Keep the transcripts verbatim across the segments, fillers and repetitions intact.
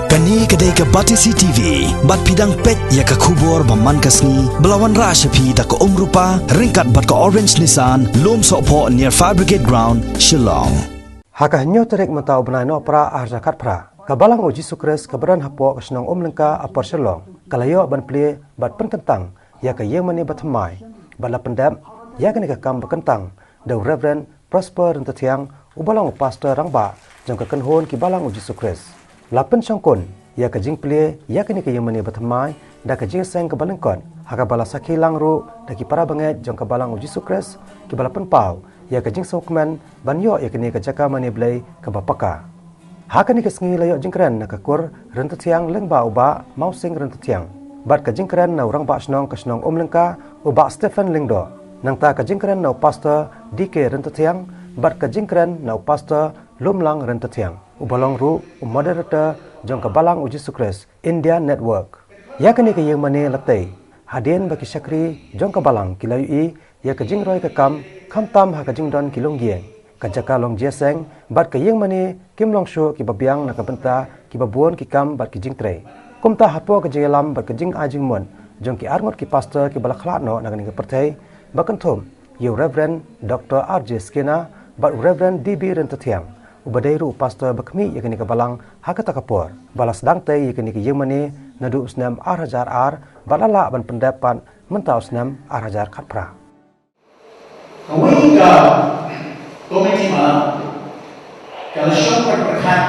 Kane ka dei ka Batesi T V, bad phi dang peit ïa ka khubor ba man ka sngi, ba la wanrah sha phi da ka Umrupa, ryngkat bad ka Orange Nissan, Lumsohphoh near Fire Brigade Ground, Shillong. Ha ka hynñiew tarik mynta u bnai Nohprah arhajar khatphra, ka Balang u Jisu Khrist kaba don hapoh ka shnong Umlyngka, Upper Shillong, ka la ïoh ban plie bad pynkyntang ïa ka ïingmane bathymmai, bad la pyndep ïa kane ka kam ba kyntang da u Reverend Prosper Ryntathiang, uba long u pastor rangbah jong ka kynhun ki Balang u Jisu Khrist. La pynshongkun ïa ka jingplie ïa kane ka ïingmane bathymmai da ka jingïaseng kaba lyngkot, ha kaba la sakhi lang ruh da ki para bangeit jong ka Balang u Jisu Khrist, kiba la pynpaw ïa ka jingsngewkmen ban ïoh ïa kane ka jaka mane Blei kaba paka. Ha kane ka sngi la ïoh jingkren na ka kur Ryntathiang lyngba u Bah Mawsing Ryntathiang, bad ka jingkren na u Rangbah Shnong ka shnong Umlyngka, u Bah Stephen Lyngdoh. Nangta ka jingkren na u Pastor D K Ryntathiang, bad ka jingkren na u Pastor Lumlang Ryntathiang, uba long ruh u moderator jong ka Balang u Jisu Khrist India Network. Ïa kane ka ïingmane la tei hadien ba ki shakri jong ka Balang ki la ïohi ïa ka jingroi ka kam, khamtam ha ka jingdon ki longïing, ka jaka long jingïaseng bad ka ïingmane kim long shuh kiba biang na ka bynta kiba bun ki kam bad ki jingtrei. Kumta hapoh ka jingïalam bad ka jingai jingmut jong ki arngut ki pastor kiba la khlad noh na kane ka pyrthei, ba kynthup ïa u Reverend Doctor R J Skinner bad u Reverend D B Ryntathiang, uba dei ruh u pastor ba khmih ïa kane ka Balang ha kata ka por, ba la sdang tei ïa kane ka ïingmane naduh u snem arhajar ar, bad la lah ban pyndep pat mynta u snem arhajar khatphra. Kawei ka komiti ba ka la shong pyrkhat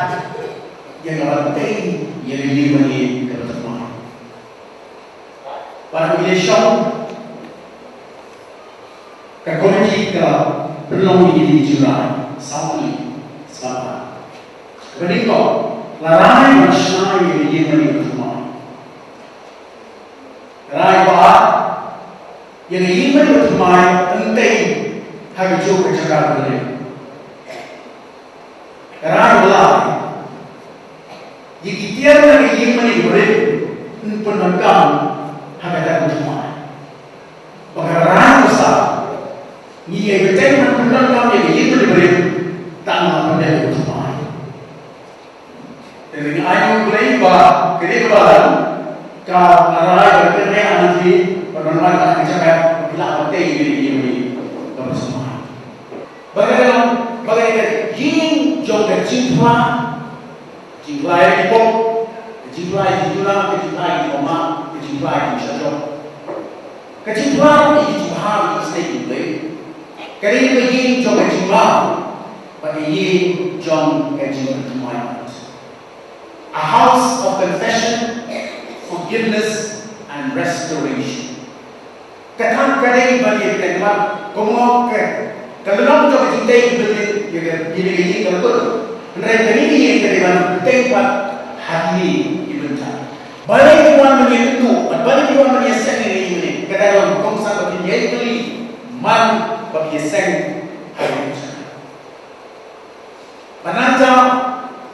ïa ka ban tei ïa ka ïingmane kaba thymmai. Bad ka la shong, ka komiti ka pynlong ïa ka jingrai, saw tylli, saw ar. Kaba nyngkong, la rai ban shna ïa ka ïingmane kaba thymmai. Rai ba ïa ka ïingmane bathymmai yn tei ha kajuh ka jaka ba rit. Rai ba lai, ïa ki tiar na ka ïingmane ba rit yn pyndonkam ha kata ka bathymmai. Bad ka rai ba saw, ngi ïai bteng ban pyndonkam ïa ka ïingmane ba rit tang ha ka bathymmai. Te lei aiu Blei ba kane ka Balang ka la rai ban pynrem ïa lade, ban wan ha ka jaka ba ki lah ban tei ïa kane ka ïingmane kaba thymmai. Ba ka dei, ba ka dei ka ïing jong ka jingphla, jingphla ïa ki pop, ka jingphla ïa ki jingduna, ka jingphla ïa ki jingmama, ka jingphla ïa ki jingshah jop. Ka jingphla ïa ki jingbha, ïa ki sneng ki Blei. Ka dei ka ïing jong ka jingmap bad ka ïing jong ka jingthymmai. A house of confession, forgiveness and restoration. Kata ka dei ba ïa ka, kumno ka, ka lynnong jong ka jingtei building, ïa ka, ïa ka ïing ka kut. Hynrei kane ka ïing ka dei ban tei pat ha kine ki bynta. Balei ki wan ban ïakynduh, bad balei ki wan ban ïaseng ïa ka ïing ne? Ka dei ban kongsan ba kin ïai kylli man ba ki ïaseng ha ïing. Ba nangta,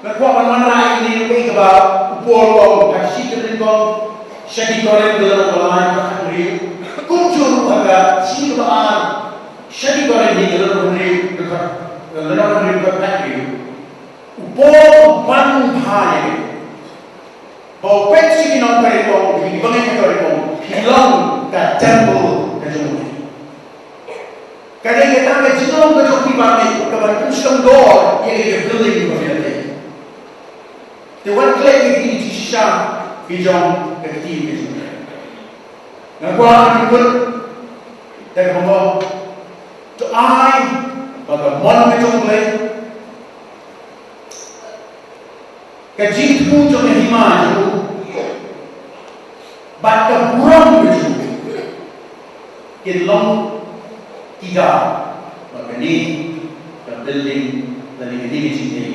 nga kwah ban wanrah ïa kane kaei kaba u Paul u ong ha ka shithi nyngkong sha ki Korinth ka lynnong ba lai dkhot hynriew. Kumjuh ruh ha ka shithi kaba ar sha ki Korinth ka lynnong hynriew dkhot, lynnong hynriew dkhot hynriew. U Paul u ban bha ïa kane. Ba u peit sha ki nongtrei, u ong, ki bangeit ki trei, u ong, phi long ka temple ka jong U Blei. Ka dei kata ka jinglong ka jong phi ba phi, ka ban pynshongdor ïa ka building ba phi la tei. Te wat klet ïa ki jingshisha ki jong ka kti ka jong U Blei. Nga kwah ban kut da kaba ong, to ai ba ka mon ka jong U Blei, ka jingthmu jong ka hima jong u, bad ka burom ka jong u, kin long ki daw ba kane ka building lane kane ka jingtei